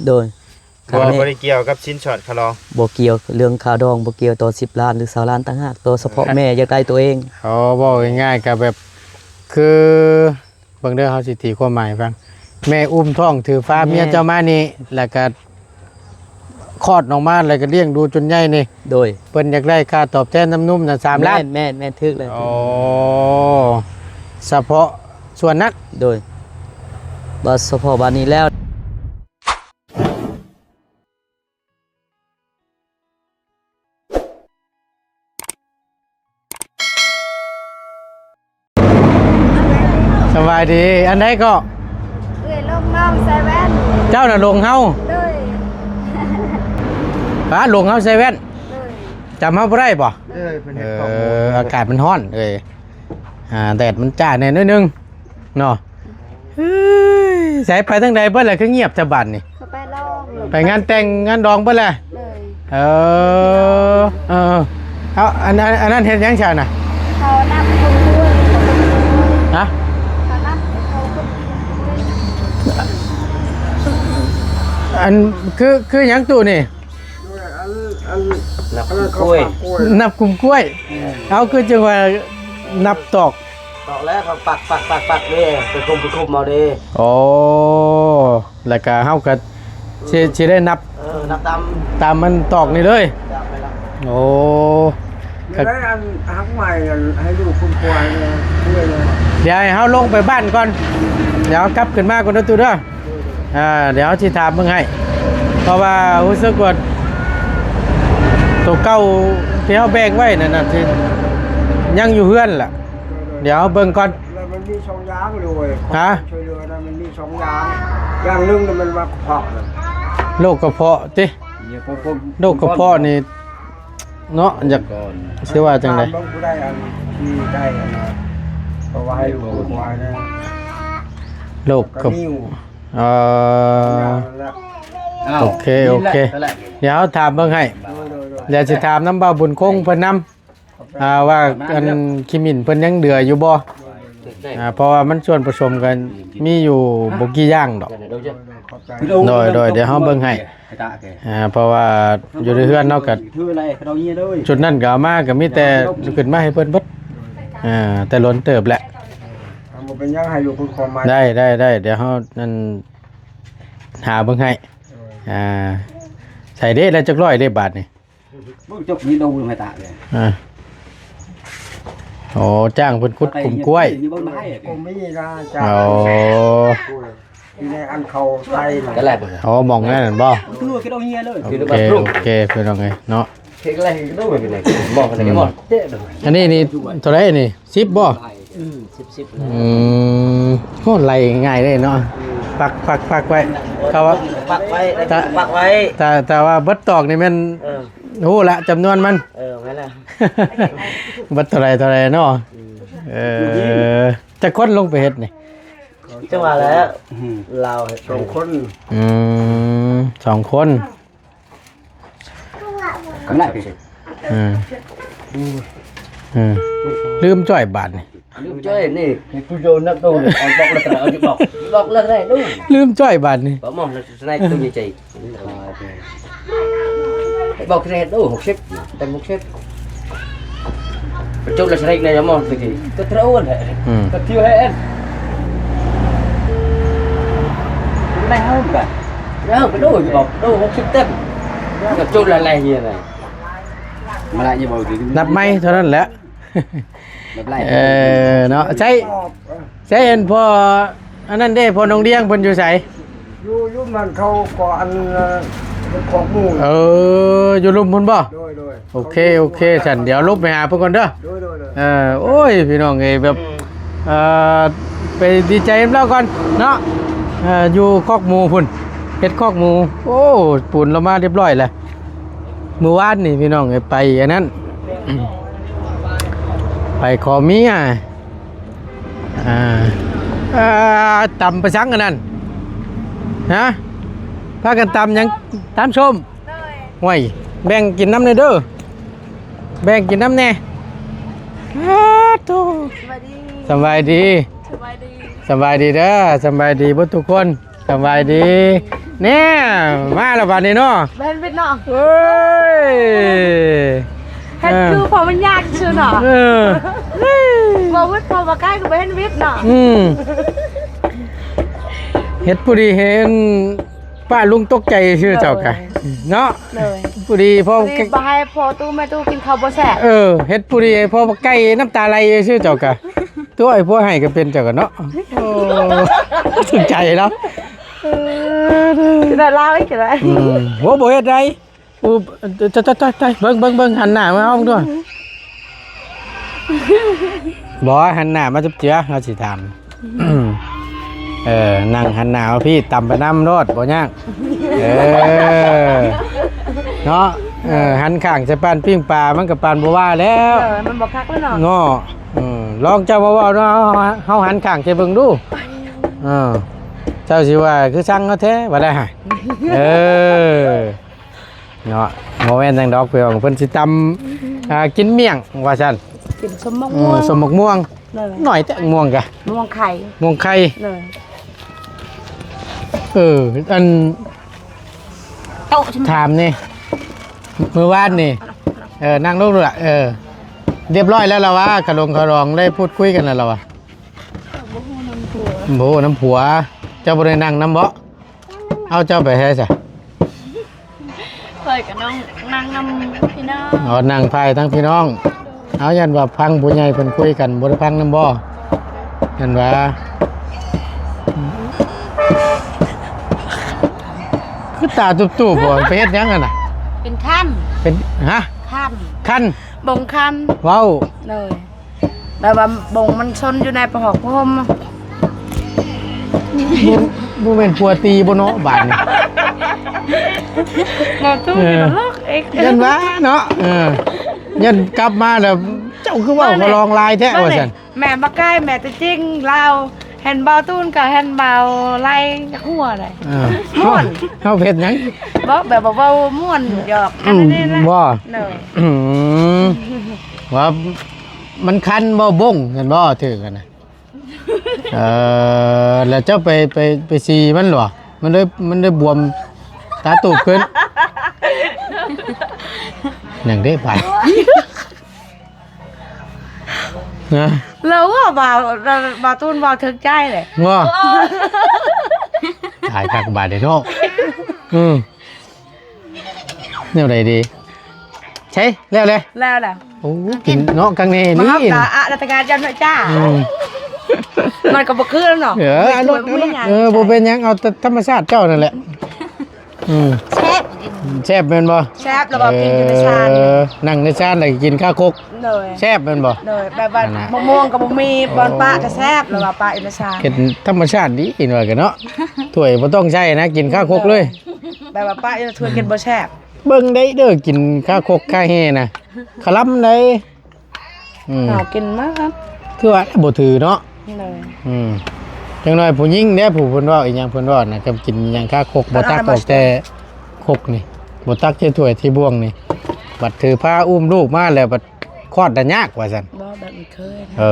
ໂດຍ ບໍ່ ບໍ່ໄດ້ກ່ຽວກັບສິນສອດຄ່າດອງ? ບໍ່ກ່ຽວ ເລື່ອງຄ່າດອງບໍ່ກ່ຽວ ຕໍ່ສິບລ້ານ ຫຼື ຊາວລ້ານຕ່າງຫາກ ຕໍ່ສະເພາະແມ່ຢາກໄດ້ໂຕເອງ. ອໍ ເວົ້າງ່າຍໆ ກໍແບບ ຄື ເບິ່ງເດີ ເຮົາຊິຕີຄວາມໝາຍໃຫ້ຟັງ ແມ່ອຸ້ມທ້ອງຖືຟາ ແມ່ນ ເມຍເຈົ້າມານີ້ ແລ້ວກໍຄອດອອກມາ ແລ້ວກໍລ້ຽງດູຈົນໃຫຍ່ນີ້ ໂດຍ ເພິ່ນຢາກໄດ້ຄ່າຕອບແທນນຳນຸ່ມນະ ສາມລ້ານ. ແມ່ນ ແມ່ນ ແມ່ນ ຖືກແລ້ວ. ອໍ ສະເພາະສ່ວນນັ້ນ. ໂດຍ ວ່າສະເພາະບາດນີ້ແລ້ວ. ສະບາຍດີ ອັນໃດເກາະ? ເອື້ອຍຫຼົງນ້ອງໃສ່ແວ່ນ. ເຈົ້ານະຫຼົງເຮົາ? ໂດຍ. ປາ ຫຼົງເຮົາໃສ່ແວ່ນ? ໂດຍ. ຈຳເຮົາບໍ່ໄດ້ບໍ່? ເອີ ເພິ່ນເຮັດ ເອີ ອາກາດມັນຮ້ອນເອີຍ ອ່າ ແດດມັນຈ້າແດ່ໜ້ອຍໜຶ່ງເນາະ. ເອີຍ ໃສ ໄປທາງໃດເບິດລະ ຄືງຽບແທ້ບາດນີ້? ເຂົາໄປລອງ ໄປງານແຕ່ງງານດອງເບິດແຫຼະ. ໂດຍ. ເອີ ເອີ ເອົາ ອັນ ອັນ ອັນນັ້ນເຮັດຫຍັງຊະນະ? ເຂົານັບຄົນດ້ວຍ. ຮະ? ເຂົານັບເຂົາຄົນດ້ວຍ. ອັນ ຄື ຄືຫຍັງຕູ້ນີ້? ອັນ ອັນ ນັບກຸ້ມກ້ວຍ. ນັບກຸ້ມກ້ວຍ. ເອີ ເອົາ ຄືຈັ່ງວ່ານັບຕອກ? ຕອກແລ້ວເຂົາປັກ ປັກ ປັກ ປັກເດ້ ໄປຄຸມ ໄປຄຸມເອົາເດ້. ໂອ້ ແລ້ວກະເຮົາກະຊິ ຊິໄດ້ນັບ ເອີ ນັບຕາມ ຕາມມັນຕອກນີ້ເລີຍ. ຕາມໄປລະ. ໂອ້ ກະ ໄດ້ອັນຮັກໃໝ່ ອັນໃຫ້ລູກຄຸມຄວາຍເດ້. ດຽວໃຫ້ເຮົາລົງໄປບ້ານກ່ອນ ດຽວເຮົາກັບຂຶ້ນມາກ່ອນເດີຕູ້ເດີ. ອ່າ ດຽວເຮົາຊິຖາມເບິ່ງໃຫ້ ເພາະວ່າຮູ້ສຶກວ່າໂຕເກົ່າທີ່ເຮົາແບ່ງໄວ້ນັ້ນນະ ທີ່ຍັງຢູ່ເຮືອນລະ ດຽວເຮົາເບິ່ງກ່ອນ. ແລ້ວມັນມີສອງຢ່າງເລີຍ. ຮະ? ຊ່ວຍເຫຼືອນະ ມັນມີສອງຢ່າງ ຢ່າງໜຶ່ງນະ ມັນມາກະເພາະນະ ໂລກກະເພາະຕິ? ໂລກກະເພາະນີ້ ເນາະ ຢາກ ຊິວ່າຈັ່ງໃດ? ຖາມເບິ່ງຜູ້ໃດອັນທີ່ໄດ້ອັນນະ ເພາະວ່າໃຫ້ລູກຄວາຍນະ ໂລກກະ ເອີ ໂອເຄ ໂອເຄ ດຽວເຮົາຖາມເບິ່ງໃຫ້. ໂດຍ ໂດຍ ໂດຍ. ດຽວຊິຖາມນຳບ່າວບຸນຄົງເພິ່ນນຳ ອ່າ ວ່າອັນຂີ້ໝິ່ນເພິ່ນຍັງເຫຼືອຢູ່ບໍ່? ອ່າ ເພາະວ່າມັນສ່ວນປະສົມກັນມີຢູ່ບໍ່ກີ່ຢ່າງດອກ. ໂດຍ ໂດຍ ດຽວເຮົາເບິ່ງໃຫ້ ອ່າ ເພາະວ່າຢູ່ໃນເຮືອນເຮົາກໍ ຊຸດນັ້ນກໍເອົາມາ ກໍມີແຕ່ຂຶ້ນມາໃຫ້ເພິ່ນເບິດ ອ່າ ແຕ່ດົນເຕີບແຫຼະ. ບໍ່ເປັນຫຍັງ ໃຫ້ລູກຄຸນຄວາມໝາຍ. ໄດ້ ໄດ້ ໄດ້ ດຽວເຮົານັ້ນຫາເບິ່ງໃຫ້. ອ່າ ໃສ່ເດ້ລະຈັກຮ້ອຍເດ້ບາດນີ້? ເບິ່ງຈົກນີ້ດົງໃຫ້ຕາເລີຍ. ອ່າ ໂອ້ ຈ້າງເພິ່ນຂຸດກຸ້ມກ້ວຍ. ກຸ້ມມີນະ ຈ້າງ. ໂອ້ ຢູ່ໃນອັນເຂົາໄທນະ. ໂອ້ ໝ່ອງນັ້ນແມ່ນບໍ່? ໂອເຄ ໂອເຄ ພີ່ນ້ອງເອີຍເນາະ. ອັນນີ້ນີ້ເທົ່າໃດນີ້? ສິບບໍ່? ອືມ ສິບ ສິບ ອືມ ໂຫ ໄລ່ງ່າຍເດ້ເນາະ. ອືມ ປັກ ປັກ ປັກໄວ້ ເຂົາວ່າປັກໄວ້ ແລ້ວກໍປັກໄວ້ ແຕ່ ແຕ່ວ່າເບິດຕອກນີ້ແມ່ນ ເອີ ຮູ້ລະຈຳນວນມັນ. ເອີ ແມ່ນລະ ເບິດເທົ່າໃດ ເທົ່າໃດເນາະ. ອືມ ເອີ ຈັກຄົນລົງໄປເຮັດນີ້? ຈັ່ງວ່າແຫຼະ ອືມ ລາວເຮັດສອງຄົນ. ອືມ ສອງຄົນ. ກຳໄລ ເອີ ເອີ ລືມຈ້ອຍບາດນີ້. ລືມຈ້ອຍນີ້ ໃຫ້ຜູ້ໂຍນນັກໂດນ ອອກບອກແລ້ວກໍໄດ້ ອອກບອກ ບອກແລ້ວກໍໄດ້ດູ. ລືມຈ້ອຍບາດນີ້ ບອກໝໍ ແລ້ວສະໄນໂຕໃຫຍ່ໃຈ ບອກແຄ່ໂຕ ຫົກສິບ ເຕັມຫົກສິບ. ປະຈຸດລະສະເລັກໃນຍາມອນຕະກີ້ ກະເທົາແຫຼະ ອືມ ກະທິວແຫຼະ ໄດ້ເຮົາກະ ເຮົາກະໂດຍ ບອກໂດ ຫົກສິບເຕັມ ກະຈຸດລະແລເຮຍນະ ມາລະຍາມອນ ນັບໃໝ່ເທົ່ານັ້ນແຫຼະ. ແບບໄລ່ ເອີ ເນາະ ໃຊ້ ໃຊ້ອັນພໍ່ ອັນນັ້ນເດ້ ພໍ່ນ້ອງດຽງເພິ່ນຢູ່ໃສ? ຢູ່ ຢູ່ມັນເຂົາກໍອັນ ເອີ ເປັນຂອງໝູ່. ເອີ ຢູ່ລຸ່ມພຸ້ນບໍ່? ໂດຍ ໂດຍ. ໂອເຄ ໂອເຄ ຊັ້ນດຽວລົງໄປຫາເພິ່ນກ່ອນເດີ. ໂດຍ ໂດຍ ໂດຍ. ເອີ ໂອ້ຍ ພີ່ນ້ອງເອີຍ ແບບ ເອີ ໄປດີໃຈນຳລາວກ່ອນເນາະ. ເອີ ຢູ່ຄອກໝູພຸ້ນ ເຮັດຄອກໝູ. ໂອ້ ປູນລາວມາຮຽບຮ້ອຍແລ້ວ ມື້ວານນີ້ ພີ່ນ້ອງເອີຍ ໄປອັນນັ້ນ ໄປຂໍເມຍ. ອ່າ ອ່າ ຕຳປາສັງອັນນັ້ນ ຮະ? ພາກັນຕຳຫຍັງ? ຕຳສົ້ມ. ໂດຍ. ຫ້ວຍ ແບ່ງກິນນຳແດ່ເດີ ແບ່ງກິນນຳແດ່. ອາ ໂທ້ ສະບາຍດີ ສະບາຍດີ ສະບາຍດີ ສະບາຍດີເດີ ສະບາຍດີເບິດທຸກຄົນ. ສະບາຍດີ. ແນ່ ມາແລ້ວບາດນີ້ເນາະ ບໍ່ເຫັນວິດເນາະ ເອີຍ ເຮັດຄືພໍມັນຍາກຊື່ເນາະ ເອີ ບໍ່ວິດພໍບໍ່ໃກ້ກໍບໍ່ເຫັນວິດເນາະ ອືມ ເຮັດຜູ້ດີເຫັນປ້າລຸງຕົກໃຈຊື່ເຈົ້າກະ ໂດຍ ເນາະ ໂດຍ ຜູ້ດີພໍ ພໍດີບໍ່ໃຫ້ພໍ່ຕູ້ແມ່ຕູ້ກິນເຂົ້າບໍ່ແຊບ ເອີ ເຮັດຜູ້ດີໃຫ້ພໍ່ບັກໄກ່ນ້ຳຕາໄຫຼຊື່ເຈົ້າກະ ຕົວະໃຫ້ຜົວໃຫ້ກໍເປັນເຈົ້າກະເນາະ ໂອ້ ຖືກໃຈເນາະ ເອີ ຊິໄດ້ລາວອີກກໍໄດ້ ອືມ ໂອ້ ບໍ່ເຮັດໃດ ອຸ ຕາຍໆໆ ເບິ່ງໆໆ ຫັນໜ້າມາເຮົາເບິ່ງດ້ວຍ ບໍ່ ຫັນໜ້າມາຈຸບເຈືອ ເຮົາຊິຖາມ ເອີ ນັ່ງຫັນໜ້າມາພີ້ ຕຳໄປນຳໂລດ ບໍ່ຍາກ ເອີ ເນາະ ເອີ ຫັນຂ້າງໃສ່ປານປີ້ງປາ ມັນກໍປານບໍ່ວ່າແລ້ວ ເອີ ມັນບໍ່ຄັກແລ້ວເນາະ ເນາະ ເອີ ລອງເຈົ້າມາເວົ້າເນາະ ເຮົາ ເຮົາຫັນຂ້າງໃສ່ເບິ່ງດູ ເອີ ເຈົ້າຊິວ່າຄືຊັງເຮົາແທ້ ວ່າໄດ້ຫະ ເອີ ເນາະ ບໍ່ແມ່ນຫຍັງດອກ ເພື່ອເພິ່ນຊິຕຳ ອ່າ ກິນໝ້ຽງວ່າຊັ້ນ ກິນສົ້ມໝາກ ເອີ ມ່ວງ ສົ້ມໝາກມ່ວງ ໜ້ອຍແຕ່ໝ່ວງກະ ໝ່ວງໄຂ່ ໝ່ວງໄຂ່ ເອີ ອັນ ໂຕະ ຖາມນີ້ ມື້ວານນີ້ ເອີ ນັ່ງລົງດູລະ ເອີ ຮຽບຮ້ອຍແລ້ວລະວ່າ ຂະຫຼົງຂະຫຼອງໄດ້ພູດຄຸຍກັນແລ້ວລະວ່າ ບໍ່ຮູ້ນຳຜົວ ເຈົ້າບໍ່ໄດ້ນັ່ງນຳບໍ? ເອົາ ເຈົ້າໄປໃສຊະ? ຂ້ອຍກໍນັ່ງ ນັ່ງນຳພີ່ນ້ອງ ອໍ ນັ່ງພາຍທັງພີ່ນ້ອງ ເອົາ ຢ້ານວ່າຟັງຜູ້ໃຫຍ່ເພິ່ນຄຸຍກັນ ບໍ່ໄດ້ຟັງນຳບໍ? ຢ້ານວ່າ ຄືຕາຕູບໆບໍ? ໄປເຮັດຫຍັງຫັ້ນນະ? ເປັນຄັນ ເປັນ ຮະ? ຄັນ ຄັນ ບົງຄັນ ເວົ້າ ໂດຍ ແບບວ່າບົງມັນຊົນຢູ່ໃນປະຫອກພະຫົ່ມ ບໍ່ ບໍ່ແມ່ນຜົວຕີບໍ່ເນາະບາດນີ້ ເວົ້າຕູ້ ເອີ ຕະຫຼົກອີກ ຢ້ານວ່າເນາະ ເອີ ຢ້ານກັບມາແລ້ວ ເຈົ້າຄືເວົ້າຂະຫຼອງຫຼາຍແທ້ວ່າຊັ້ນ ແມ່ບັກໄກ່ ແມ່ຕົວຈິງລາວ ເຫັນເບົາຕູນກໍເຫັນເບົາໄລ່ຫົວໄດ໋ ເອີ ມ່ວນ ເຮົາເຮັດຫຍັງ ບໍ່ ແບບວ່າເວົ້າມ່ວນຫຍອກກັນ ອືມ ນີ້ນະ ບໍ່ ເນາະ ອືມ ວ່າ ມັນຄັນບໍ່ບົງ ແມ່ນບໍ່? ຖືກຫັ້ນນະ ເອີ ແລ້ວເຈົ້າໄປ ໄປ ໄປສີມັນບໍ່? ມັນເລີຍ ມັນເລີຍບວມຕາຕູບຂຶ້ນ ຫຍັງເດ້ບາດ ນະ ລາວວ່າ ວ່າ ວ່າ ວ່າຕູນເວົ້າຖືກໃຈເລີຍ ບໍ່ ຕາຍຄັກບາດເດ້ເນາະ ອືມ ແນວໃດດີ ໃຊ້ແລ້ວເລີຍ ແລ້ວແລ້ວ ໂອ້ ກິນເນາະ ກັງແນ່ນີ້ ມາຮັບຕາອະລັດຖະການຈຳເນາະຈ້າ ອືມ ມັນກໍບໍ່ຄືແລ້ວເນາະ ເອີ ບໍ່ເປັນຫຍັງ ເອີ ບໍ່ເປັນຫຍັງ ເອົາແຕ່ທຳມະຊາດເຈົ້ານັ້ນແຫຼະ ອືມ ແຊບ ແຊບແມ່ນບໍ່? ແຊບ ແລ້ວກໍກິນຢູ່ໃນຊານ ເອີ ນັ່ງໃນຊານ ແລ້ວກໍກິນຄາຄົກ ໂດຍ ແຊບແມ່ນບໍ່? ໂດຍ ແບບວ່າ ອັນນ່າ ມະມ່ວງກໍບໍ່ມີ ບ່ອນປະກໍແຊບ ແລ້ວວ່າປະຢູ່ໃນຊານ ເຮັດທຳມະຊາດດີ ເຫັນວ່າກັນເນາະ ຖ້ວຍບໍ່ຕ້ອງໃຊ້ນະ ກິນຄາຄົກເລີຍ ແບບວ່າປະຢູ່ຖ້ວຍກິນບໍ່ແຊບ ເບິ່ງໄດ້ເດີ ກິນຄາຄົກຄາແຮ່ນະ ຄະລຳໄດ໋ ອືມ ເອົາກິນມາ ຄືວ່າບໍ່ຖືເນາະ ໂດຍ ອືມ ຈັກໜ້ອຍຜູ້ຍິງເດ້ ຜູ້ເພິ່ນເວົ້າອີ່ຫຍັງ ເພິ່ນເວົ້ານະ ກໍກິນອີ່ຫຍັງຄາຄົກ ບໍ່ຕັກອອກແຕ່ຄົກນີ້ ບໍ່ຕັກໃສ່ຖ້ວຍໃສ່ບ່ວງນີ້ ບັດຖືພາອຸ້ມລູກມາແລ້ວ ບັດຄອດນະຍາກວ່າຊັ້ນ ບໍ່ ແບບມັນເຄີຍນະ ເອີ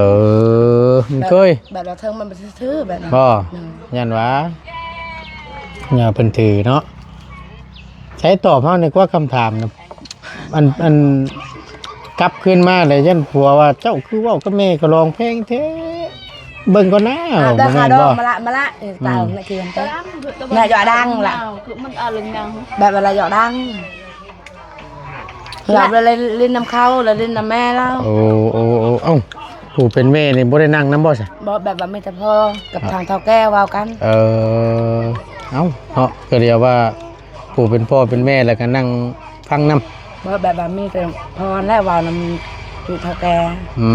ມັນເຄີຍ ແບບ ແບບວ່າເທິງມັນບໍ່ຖືແບບນັ້ນ ບໍ່ ໂດຍ ຢ້ານວ່າ ຍ່າເພິ່ນຖືເນາະ ໃຊ້ຕອບເຮົາໃນກວ່າຄຳຖາມນະ ອັນ ອັນ ກັບຄືນມາແລ້ວຢ້ານຜົວວ່າ ເຈົ້າຄືເວົ້າກັບແມ່ກໍລອງແພງແທ້ ເບິ່ງກ່ອນນາ ເອົາ ບໍ່ແມ່ນບໍ່? ມາລະ ມາລະ ເອີ ຕາມ ອືມ ນະ ຄືນໄປ ນະ ຢໍດັງລະ ຄືມັນອາລົມຍັງ ແບບວ່າລະຢໍດັງ ລາວລະຫຼິ້ນນຳເຂົາ ລະຫຼິ້ນນຳແມ່ລາວ ໂອ້ ໂອ້ ໂອ້ ເອົ້າ ຜູ້ເປັນແມ່ນີ້ບໍ່ໄດ້ນັ່ງນຳບໍ່ຊະ? ບໍ່ ແບບວ່າມີແຕ່ພໍ່ກັບ ອ່ະ ທາງເຖົ້າແກ່ເວົ້າກັນ ເອີ ເອົ້າ ເນາະ ກໍລຽກວ່າ ຜູ້ເປັນພໍ່ເປັນແມ່ ແລ້ວກໍນັ່ງຟັງນຳ ບໍ່ ແບບວ່າມີແຕ່ພໍ່ແຫຼະເວົ້ານຳຜູ້ເຖົ້າແກ່ ອື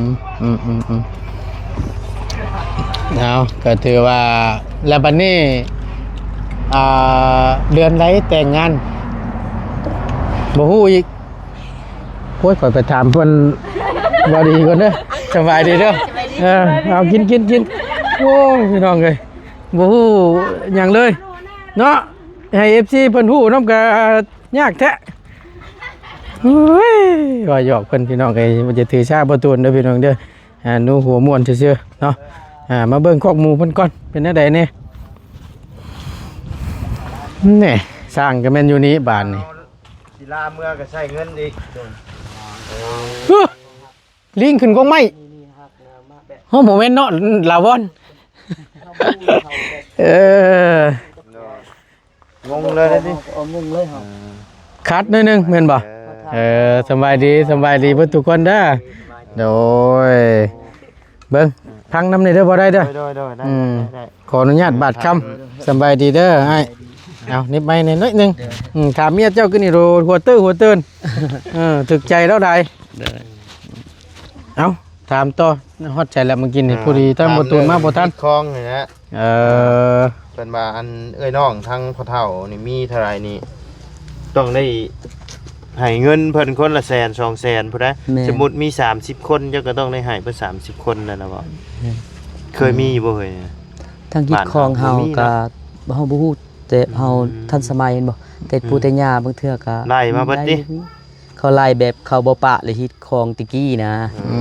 ມ ອືມໆໆ ເອົາ ກໍຖືວ່າ ແລ້ວບັດນີ້ ອ່າ ເດືອນໃດແຕ່ງງານ ບໍ່ຮູ້ອີກ ໂອ້ຍ ຂ້ອຍໄປຖາມເພິ່ນ ເວົ້າດີກ່ອນເດີ ສະບາຍດີເດີ ສະບາຍດີ ເອີ ເອົາ ກິນ ກິນ ກິນ ໂອ້ຍ ພີ່ນ້ອງເອີຍ ບໍ່ຮູ້ຫຍັງເລີຍເນາະ ໃຫ້ເອັຟຊີເພິ່ນຮູ້ນຳກໍຍາກແທ້ ໂອ້ຍ ວ່າຫຍອກເພິ່ນພີ່ນ້ອງເອີຍ ບໍ່ຈະຖືສາບໍ່ຕູນເດີພີ່ນ້ອງເດີ ອ່າ ໜູຫົວມ່ວນຊື່ໆເນາະ ອ່າ ມາເບິ່ງຄອກໝູເພິ່ນກ່ອນ ເປັນແນວໃດແດ່ ເອີ ນີ້ ສ້າງກໍແມ່ນຢູ່ນີ້ບາດນີ້ ເຮົາຊິລາເມືອກໍໃຊ້ເງິນອີກ. ເອີ ລີງຂຶ້ນກົກໄມ້. ໂອ້ ບໍ່ແມ່ນເນາະ ລາວອນ. ເອີ ງົງເລີຍເດ້. ເອີ ງົງເລີຍເຮົາ ເອີ ຂັດໜ້ອຍໜຶ່ງແມ່ນບໍ່? ເອີ ເອີ ສະບາຍດີ ສະບາຍດີເບິດທຸກຄົນເດີ. ໂດຍ ເບິ່ງ ຟັງນຳນີ້ເດີ ບໍ່ໄດ້ເດີ. ໂດຍໆ ໄດ້ ອືມ ໄດ້ ຂໍອະນຸຍາດບາດຄຳ. ສະບາຍດີເດີອ້າຍ. ເອົາ ນິບໄມ້ແດ່ໜ້ອຍໜຶ່ງ. ເອີ ອືມ ຖາມເມຍເຈົ້າຄືນີ້ ໂດ ຫົວເຕີຫົວເຕີນ. ເອີ ຖືກໃຈລາວໃດ. ເອີ ເອົາ ຖາມຕໍ່ ຮອດໃສແລ້ວ? ເມື່ອກີ້ນີ້ ອ່າ ພໍດີທາງບໍ່ຕູນມາບໍ່ທັນ ຄອງນີ້ແຫຼະ. ເອີ ເພິ່ນວ່າ ອັນ ເອື້ອຍນ້ອງທາງພໍ່ເຖົ້ານີ້ມີເທົ່າໃດນີ້ ຕ້ອງໄດ້ໃຫ້ເງິນເພິ່ນຄົນລະແສນສອງແສນພຸ້ນນະ. ແມ່ນ ສົມມຸດມີສາມສິບຄົນ ເຈົ້າກໍຕ້ອງໄດ້ໃຫ້ເພິ່ນສາມສິບຄົນນັ້ນນະບໍ? ແມ່ນ ເຄີຍມີຢູ່ບໍ່ເຮີ້ຍ? ທາງຮີດຄອງເຮົາກໍເຮົາບໍ່ຮູ້ ແຕ່ເຮົາ ອືມ ທັນສະໄໝແມ່ນບໍ່? ແຕ່ ອືມ ປູ່ແຕ່ຍ່າບາງເທື່ອກໍໄລ່ມາເບິດຕິ ໄລ່ຢູ່ ເຂົາໄລ່ແບບເຂົາບໍ່ປະແລ້ວຮີດຄອງແຕ່ກີ້ນະ. ອື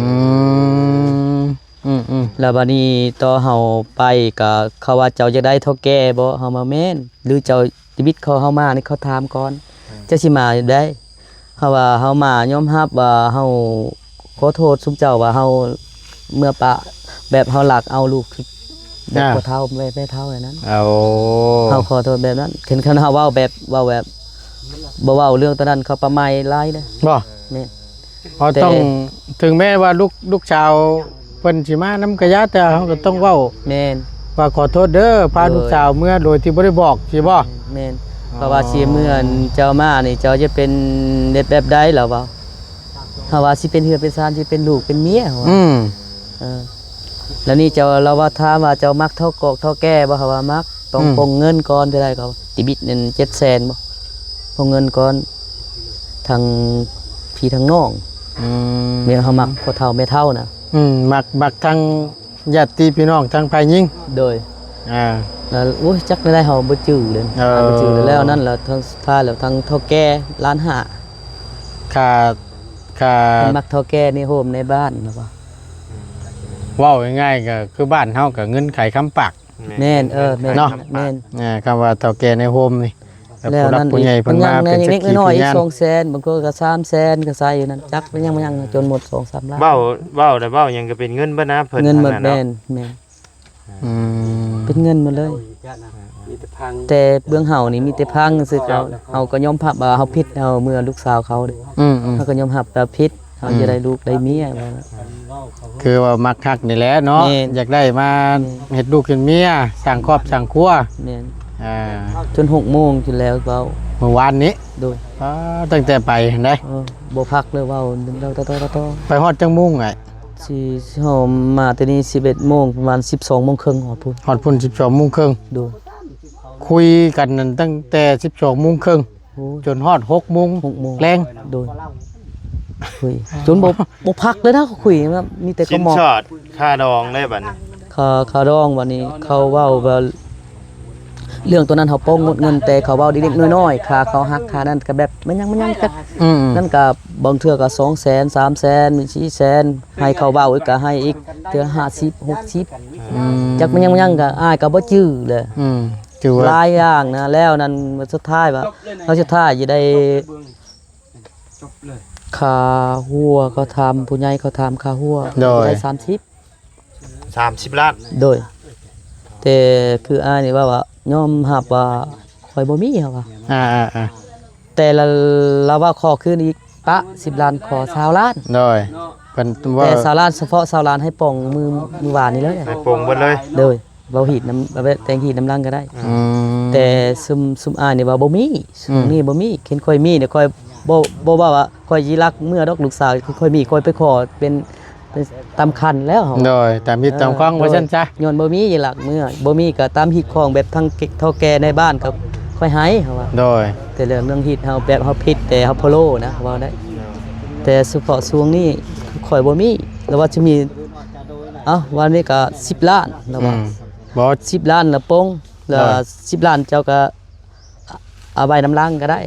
ມ ອືມໆ ແລ້ວບາດນີ້ຕໍ່ເຮົາໄປກໍເຂົາວ່າ ເຈົ້າຢາກໄດ້ເຖົ້າແກ່ບໍ່? ເຮົາວ່າແມ່ນ. ຫຼືເຈົ້າ ເດບິດເຂົາ ເຮົາມານີ້ເຂົາຖາມກ່ອນ ເຈົ້າຊິມາແບບໃດ? ເຮົາວ່າເຮົາມາຍອມຮັບວ່າເຮົາຂໍໂທດຊຸມເຈົ້າວ່າເຮົາເມືອປະ ແບບເຮົາລັກເອົາລູກ ແບບ ອ່າ ພໍ່ເຖົ້າ ແມ່ ແມ່ເຖົ້າແບບນັ້ນ. ໂອ້ ເຮົາຂໍໂທດແບບນັ້ນ. ເຫັນຄັນເຮົາເວົ້າແບບ ເວົ້າແບບ ບໍ່ເວົ້າເລື່ອງຕອນນັ້ນ ເຂົາປະໄໝຫຼາຍເດ້. ບໍ່ ແມ່ນ ເຮົາຕ້ອງ ແຕ່ ເຖິງແມ່ນວ່າລູກ ລູກສາວເພິ່ນຊິມານຳກະຢ່າ ແຕ່ເຮົາກໍຕ້ອງເວົ້າ ແມ່ນ ວ່າຂໍໂທດເດີ ພາ ໂດຍ ລູກສາວເມືອໂດຍທີ່ບໍ່ໄດ້ບອກ ຊິບໍ່? ແມ່ນ ອໍ ເພາະວ່າຊິເມືອ ເຈົ້າມານີ້ ເຈົ້າຈະເປັນເຮັດແບບໃດລະເວົ້າ. ເຮົາວ່າຊິເປັນເຮືອນເປັນຊານ ຊິເປັນລູກເປັນເມຍ ເຮົາວ່າ ອືມ ເອີ ແລ້ວນີ້ເຈົ້າ ລາວວ່າ ຖາມວ່າເຈົ້າມັກເຖົ້າກອກເຖົ້າແກ່ບໍ່? ເຮົາວ່າມັກ. ຕ້ອງ ອືມ ປົງເງິນກ່ອນເທົ່າໃດກໍ ເດບິດນັ້ນ ເຈັດແສນບໍ່? ປົງເງິນກ່ອນ ທັງພີ່ທັງນ້ອງ. ອືມ ແມ່ນເຮົາມັກພໍ່ເຖົ້າແມ່ເຖົ້ານະ. ອືມ ມັກ ມັກທັງຍາດຕິພີ່ນ້ອງ ທັງຝ່າຍຍິງ. ໂດຍ ອ່າ ແລ້ວ ໂອ້ຍ ຈັກແນວໃດເຮົາບໍ່ຈື່ເລີຍ. ເອີ ບໍ່ຈື່ແລ້ວນັ້ນ ແລ້ວທັງສຸດທ້າຍແລ້ວ ທັງເຖົ້າແກ່ລ້ານຫ້າ ຄ່າ ຄ່າ ເພິ່ນມັກເຖົ້າແກ່ໃນໂຮມໃນບ້ານນະວ່າ. ເວົ້າງ່າຍໆ ກໍຄືບ້ານເຮົາກໍເງິນໄຂຄຳປາກ. ແມ່ນ ເອີ ແມ່ນ ເນາະ ແມ່ນ ເອີ ຄຳວ່າເຖົ້າແກ່ໃນໂຮມນີ້ ແລ້ວຜູ້ຫຼັກຜູ້ໃຫຍ່ເພິ່ນມາເປັນສັກຂີພະຍານ ສອງແສນ ບາງຄົນກໍສາມແສນ ກໍໃສ່ຢູ່ນັ້ນ ຈັກໄປຍັງ ໄປຍັງ ຈົນໝົດສອງສາມລ້ານ. ເວົ້າ ເວົ້າແລ້ວເວົ້າຫຍັງກໍເປັນເງິນເບິດນະ ເພິ່ນ ເງິນໝົດ. ນັ້ນເນາະ ແມ່ນ ແມ່ນ ອືມ ເປັນເງິນໝົດເລີຍ. ມີແຕ່ພັງ ແຕ່ເບື້ອງເຮົານີ້ມີແຕ່ພັງຊື່ ເຮົາ ເຮົາກໍຍອມຮັບວ່າເຮົາຜິດ ເຮົາເມືອລູກສາວເຂົາເດ້. ອືມໆ ເຮົາກໍຍອມຮັບວ່າຜິດ ເຮົາ ອືມ ຈະໄດ້ລູກໄດ້ເມຍ. ຄືວ່າມັກຮັກນີ້ແຫຼະເນາະ. ແມ່ນ ຢາກໄດ້ມາ ແມ່ນ ເຮັດລູກເຮັດເມຍ ສ້າງຄອບສ້າງຄົວ. ແມ່ນ ອ່າ ຈົນຫົກໂມງພຸ້ນແລ້ວເວົ້າ ມື້ວານນີ້. ໂດຍ ອ່າ ຕັ້ງແຕ່ໄປຫັ້ນໃດ ເອີ ບໍ່ພັກເລີຍ ເວົ້າ ໄປຮອດຈັກໂມງອ້າຍ? ຊິ ເຮົາມາແຕ່ນີ້ສິບເອັດໂມງ ປະມານສິບສອງໂມງເຄິ່ງຮອດພຸ້ນ. ຮອດພຸ້ນສິບສອງໂມງເຄິ່ງ. ໂດຍ ຄຸຍກັນນັ້ນຕັ້ງແຕ່ສິບສອງໂມງເຄິ່ງ ໂອ້ຍ ຈົນຮອດຫົກໂມງ ຫົກໂມງແລງ. ໂດຍ ຄຸຍຈົນບໍ່ ບໍ່ພັກເລີຍນະ ຄຸຍ ມີແຕ່ກະໝອກ. ສິນສອດຄ່າດອງໄດ້ບັດນີ້ ຄ່າ ຄ່າດອງບັດນີ້ ເຂົາເວົ້າວ່າ ເລື່ອງຕົວນັ້ນເຮົາປ້ອງໝົດເງິນ ແຕ່ເຂົາເວົ້າເລັກໆນ້ອຍໆ ຄ່າເຂົາຫັກ ຄ່ານັ້ນກໍແບບມັນຍັງ ມັນຍັງຈັກ ອືມ ນັ້ນກໍບາງເທື່ອກໍສອງແສນ ສາມແສນ ສີ່ແສນ ໃຫ້ເຂົາເວົ້າອີກກໍໃຫ້ອີກ ເທື່ອຫ້າສິບ ຫົກສິບ ອືມ ຈັກມັນຍັງ ມັນຍັງກໍອ້າຍກໍບໍ່ຈື່ເລີຍ. ອືມ ຖືວ່າຫຼາຍຢ່າງນະ. ແລ້ວນັ້ນສຸດທ້າຍວ່າ ເຮົາສຸດທ້າຍຈະໄດ້ ຄ່າຫົວ ເຂົາຖາມ ຜູ້ໃຫຍ່ເຂົາຖາມຄ່າຫົວ. ໂດຍ ໄດ້ສາມສິບ ສາມສິບລ້ານ. ໂດຍ ແຕ່ຄືອ້າຍນີ້ເວົ້າວ່າ ຍອມຮັບວ່າຂ້ອຍບໍ່ມີ ເຮົາວ່າ ອ່າໆໆ ແຕ່ລະ ລາວວ່າຂໍຄືນອີກປະສິບລ້ານ ຂໍຊາວລ້ານ. ໂດຍ ເພິ່ນ ແຕ່ຊາວລ້ານ ສະເພາະຊາວລ້ານໃຫ້ປ່ອງມື້ ມື້ວານນີ້ເລີຍ ໃຫ້ປ່ອງເບິດເລີຍ. ໂດຍ ເວົ້າຮີດນຳ ແຕ່ງຮີດນຳຫຼັງກໍໄດ້. ອືມ ແຕ່ຊຸມ ຊຸມອ້າຍນີ້ວ່າບໍ່ມີ ອືມ ນີ້ບໍ່ມີ. ຄັນຂ້ອຍມີນີ້ ຂ້ອຍບໍ່ ບໍ່ເວົ້າວ່າຂ້ອຍຊິລັກເມືອດອກລູກສາວ. ຄັນຂ້ອຍມີ ຂ້ອຍໄປຂໍເປັນ ເປັນຕາມຄັນແລ້ວ. ໂດຍ ຕາມຮີດຕາມຄອງ ເອີ ວ່າຊັ້ນຊະ. ໂດຍ ຍ້ອນບໍ່ມີ ຊິລັກເມືອ ບໍ່ມີກໍຕາມຮີດຄອງ ແບບທາງເຖົ້າແກ່ໃນບ້ານກໍຄ່ອຍໃຫ້ ເຮົາວ່າ. ໂດຍ ແຕ່ເລື່ອງ ເລື່ອງຮີດເຮົາ ແບບເຮົາຜິດ ແຕ່ເຮົາພະໂລ້ນະ ເວົ້າໄດ້. ແຕ່ສະເພາະຊ່ວງນີ້ຂ້ອຍບໍ່ມີ ແລ້ວວ່າຊິມີ ເອົ້າ ວັນນີ້ກໍສິບລ້ານ ແລ້ວວ່າ ອືມ ບໍ່ ສິບລ້ານລະປົງ ແລ້ວ ໂດຍ ສິບລ້ານເຈົ້າກໍເອົາໄວ້ນຳຫຼັງກໍໄດ້.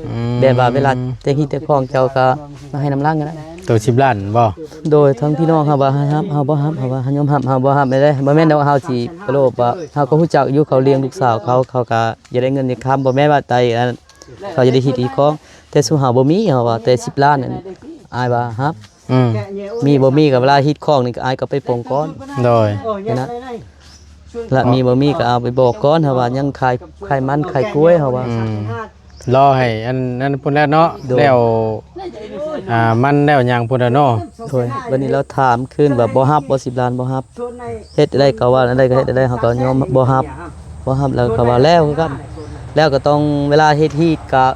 ອືມ ແບບວ່າເວລາແຕ່ງຮີດແຕ່ງຄອງ ເຈົ້າກໍມາໃຫ້ນຳຫຼັງກໍໄດ້. ໂຕສິບລ້ານບໍ່? ໂດຍ ທັງພີ່ນ້ອງເຮົາວ່າໃຫ້ຮັບ ເຮົາບໍ່ຮັບ ເຮົາວ່າເຮົາຍອມຮັບ ເຮົາບໍ່ຮັບໄດ້ເດ້. ບໍ່ແມ່ນວ່າເຮົາຊິໂລບ ວ່າເຮົາກໍຮູ້ຈັກຢູ່ ເຂົາລ້ຽງລູກສາວເຂົາ ເຂົາກໍຢາກໄດ້ເງິນໄດ້ຄຳ ບໍ່ແມ່ນວ່າໄດ້ອັນ ເຂົາຈະໄດ້ຮີດຮີດຄອງ. ແຕ່ຊຸມເຮົາບໍ່ມີ ເຮົາວ່າແຕ່ສິບລ້ານນັ້ນ ອ້າຍວ່າຮັບ ອືມ ມີບໍ່ມີກໍເວລາຮີດຄອງນີ້ ອ້າຍກໍໄປປົງກ່ອນ. ໂດຍ ແຄ່ນັ້ນ ລະມີບໍ່ມີກໍເອົາໄປບອກກ່ອນ ເຮົາວ່າຍັງຂາຍ ຂາຍມັນຂາຍກ້ວຍ ເຮົາວ່າ. ອືມ ລໍໃຫ້ອັນນັ້ນພຸ້ນແຫຼະເນາະ. ໂດຍ ແລ້ວ ອ່າ ມັນແລ້ວຫຍັງພຸ້ນແຫຼະເນາະ. ໂດຍ ບັດນີ້ລາວຖາມຄືນວ່າບໍ່ຮັບບໍ່ ສິບລ້ານບໍ່ຮັບ ເຮັດໄດ້ກໍວ່າໄດ້ ກໍເຮັດໄດ້ ເຮົາກໍຍອມບໍ່ຮັບ ບໍ່ຮັບ ແລ້ວກໍວ່າແລ້ວຄືກັນ ແລ້ວກໍຕ້ອງເວລາເຮັດຮີດກໍ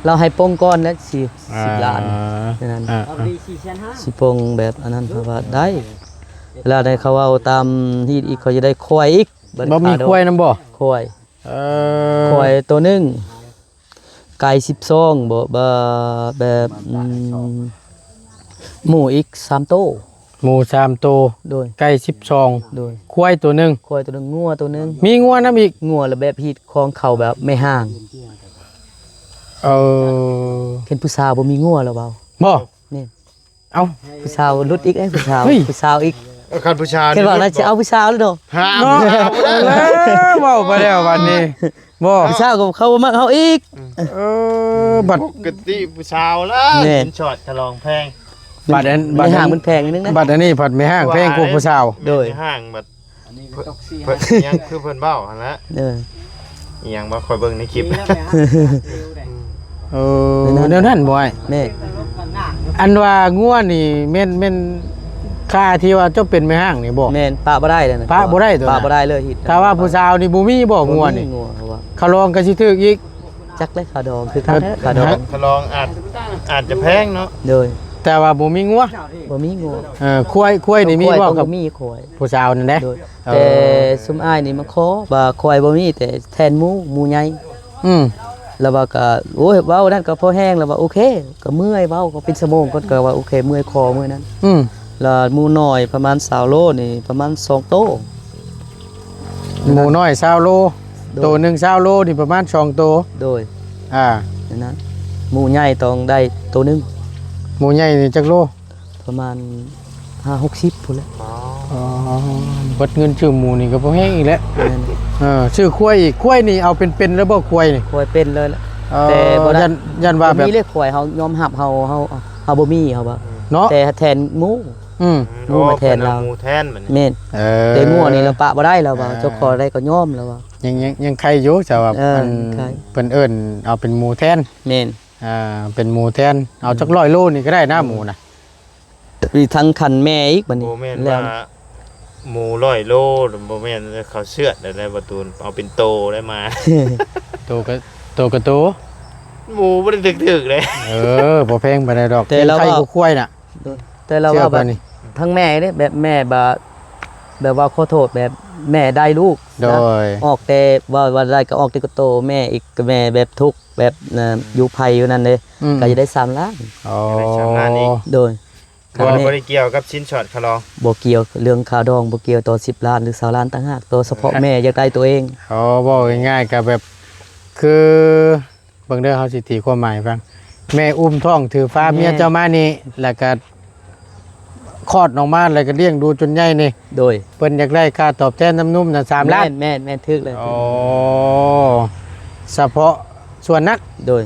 ລາວໃຫ້ປົງກ່ອນແຫຼະ ສິບ ສິບລ້ານ ອ່າ ນັ້ນ ອ່າ ຊິປົງແບບອັນນັ້ນ ເຂົາວ່າໄດ້. ເວລາໃດເຂົາເວົ້າຕາມຮີດອີກ ເຂົາຈະໄດ້ຄວາຍອີກ. ບໍ່ມີຄວາຍນຳບໍ່? ຄວາຍ ເອີ ຄວາຍໂຕໜຶ່ງ ໄກ່ສິບສອງ ບໍ່ ບ- ແບບ ອືມ ໝູອີກສາມໂຕ. ໝູສາມໂຕ ໂດຍ ໄກ່ສິບສອງ ໂດຍ ຄວາຍໂຕໜຶ່ງ ຄວາຍໂຕໜຶ່ງ ງົວໂຕໜຶ່ງ ມີງົວນຳອີກ. ງົວລະແບບຮີດຄອງເຂົາແບບແມ່ຮ້າງ. ເອີ ເຫັນຜູ້ສາວບໍ່ມີງົວລະເວົ້າ. ບໍ່? ນີ້ ເອົ້າ ຜູ້ສາວຫຼຸດອີກເດ້ ຜູ້ສາວ ເຮີ້ຍ ຜູ້ສາວອີກ. ເອີ ຄັນຜູ້ສາວ ເຫັນວ່າ ນີ້ ຫຼຸດ ລະຊິເອົາຜູ້ສາວແລ້ວເນາະ ຫ້າມ ເນາະ ເອົາແລ້ວ ເວົ້າໄປແລ້ວບັດນີ້. ບໍ່ ຜູ້ສາວກໍເຂົາບໍ່ມັກເຮົາອີກ. ເອີ ບັດ ປົກກະຕິຜູ້ສາວລະ ແມ່ນ ສິນສອດຂະຫຼອງແພງ. ບັດອັນ ບັດ ແມ່ຮ້າງມັນແພງໜຶ່ງນະ ບັດອັນນີ້ພັດແມ່ຮ້າງແພງກວ່າຜູ້ສາວ. ໂດຍ ແມ່ຮ້າງບັດ ເພິ່ນ ເພິ່ນຫຍັງຄືເພິ່ນເວົ້າຫັ້ນແຫຼະ. ເອີ ອີຫຍັງບໍ່ ຂ້ອຍເບິ່ງໃນຄລິບ. ເອີ ແນວນັ້ນ ແນວນັ້ນບໍ່ອ້າຍ? ແມ່ນ ອັນວ່າງົວນີ້ແມ່ນ ແມ່ນຄ່າທີ່ວ່າເຈົ້າເປັນແມ່ຮ້າງນີ້ບໍ່? ແມ່ນ ປະບໍ່ໄດ້ເລີຍນະ ປະບໍ່ໄດ້ໂຕ ປະບໍ່ໄດ້ເລີຍ. ຖ້າວ່າຜູ້ສາວນີ້ບໍ່ມີບໍ່ ງົວນີ້ ບໍ່ມີງົວ ເຂົາວ່າ ຂະຫຼອງກໍຊິຖືກອີກ. ຈັກແຫຼະ ຂາວດອງຄືກັນ ເອີ ຂາວດອງ ຂະຫຼອງອາດ ອາດຈະແພງເນາະ. ໂດຍ ແຕ່ວ່າບໍ່ມີງົວ ບໍ່ມີງົວ. ເອີ ຄວາຍ ຄວາຍນີ້ມີບໍ່ ຄວາຍ ກັບ ມີຄວາຍ ຜູ້ສາວນັ້ນເດ້. ໂດຍ ເອີ ແຕ່ຊຸມອ້າຍນີ້ມາຂໍວ່າຄວາຍບໍ່ມີ ແຕ່ແທນໝູ ໝູໃຫຍ່. ອືມ ລະວ່າກໍ ໂອ້ຍ ເວົ້ານັ້ນກໍພໍແຮງ ລະວ່າໂອເຄ ກໍເມື່ອຍ ເວົ້າກໍເປັນຊົ່ວໂມງກ່ອນ ກໍວ່າໂອເຄ ເມື່ອຍຄໍມື້ນັ້ນ. ອືມ ລະໝູນ້ອຍປະມານຊາວໂລນີ້ ປະມານສອງໂຕ. ໝູນ້ອຍຊາວໂລ ໂດຍ ໂຕໜຶ່ງຊາວໂລນີ້ປະມານສອງໂຕ. ໂດຍ ອ່າ ນັ້ນ ໝູໃຫຍ່ຕ້ອງໄດ້ໂຕໜຶ່ງ. ໝູໃຫຍ່ນີ້ຈັກໂລ? ປະມານຫ້າຫົກສິບພຸ້ນແຫຼະ. ອໍ ອໍ ເບິດເງິນຊື້ໝູນີ້ກໍບໍ່ແຮງອີກແຫຼະ. ແມ່ນ ເອີ ຊື້ຄວາຍອີກ ຄວາຍນີ້ເອົາເປັນໆ ແລ້ວບໍ່ຄວາຍນີ້? ຄວາຍເປັນເລີຍແຫຼະ. ເອີ ແຕ່ບໍ່ໄດ້ ຢ້ານ ຢ້ານວ່າແບບ ມີເລກຄວາຍ ເຮົາຍອມຮັບ ເຮົາ ເຮົາ ເຮົາບໍ່ມີ ເຮົາວ່າ ເນາະ ແຕ່ແທນໝູ. ອືມ ໝູມາແທນລາວ. ແມ່ນ ເອີ ແຕ່ງົວນີ້ລາວປະບໍ່ໄດ້ ລາວວ່າ ເອີ ເຈົ້າຂໍໄດ້ກໍຍອມ ລາວວ່າ. ຍັງ ຍັງ ຍັງໄຄຢູ່ ແຕ່ວ່າ ເອີ ມັນ ເພິ່ນເອີ້ນເອົາເປັນໝູແທນ. ແມ່ນ ອ່າ ເປັນໝູແທນ ເອົາຈັກ ອືມ ຮ້ອຍໂລນີ້ກໍໄດ້ນະ ອືມ ໝູນະ. ອີກທັງຄັນແມ່ອີກບັດນີ້. ບໍ່ແມ່ນວ່າໝູຮ້ອຍໂລ ບໍ່ແມ່ນເຂົາເຊືອດໄດ້ບໍ່ຕູນ ເອົາເປັນໂຕໄດ້ມາ. ໂຕກະ ໂຕກະໂຕ ໝູບໍ່ໄດ້ຖືກໆເດ້. ເອີ ບໍ່ແພງປານໃດດອກ ແຕ່ລາວ ເປັນໄຂ່ ວ່າ ກວ່າຄວາຍນະ. ໂດຍ ແຕ່ລາວວ່າແບບ ທາງແມ່ເດ້ ແບບແມ່ບາ ແບບວ່າຂໍໂທດ ແບບແມ່ໄດ້ລູກ ໂດຍ ອອກແຕ່ ວ່າ ວ່າໄດ້ກໍອອກແຕ່ກະໂຕ ແມ່ອີກ ແມ່ແບບທຸກ ແບບ ເອີ ຢູ່ໄພຢູ່ນັ້ນເດ້ ອືມ ກໍຈະໄດ້ສາມລ້ານ. ອໍ ຈະໄດ້ສາມລ້ານອີກ. ໂດຍ ບໍ່ ບໍ່ໄດ້ກ່ຽວກັບສິນສອດຂະຫຼອງ. ບໍ່ກ່ຽວ ເລື່ອງຂາວດອງບໍ່ກ່ຽວ ຕໍ່ສິບລ້ານ ຫຼື ຊາວລ້ານຕ່າງຫາກ ຕໍ່ສະເພາະແມ່ຢາກໄດ້ໂຕເອງ. ອໍ ເວົ້າງ່າຍໆ ກໍແບບ ຄື ເບິ່ງເດີ ເຮົາຊິຕີຄວາມໝາຍໃຫ້ຟັງ ແມ່ອຸ້ມທ້ອງຖືຟາ ແມ່ ເມຍເຈົ້າມານີ້ ແລ້ວກະຄອດອອກມາ ແລ້ວກະລ້ຽງດູຈົນໃຫຍ່ນີ້ ໂດຍ ເພິ່ນຢາກໄດ້ຄ່າຕອບແທນນຳນົມນະ ສາມລ້ານ. ແມ່ນ ແມ່ນ ແມ່ນ ຖືກເລີຍ. ອໍ ສະເພາະສ່ວນນັກ. ໂດຍ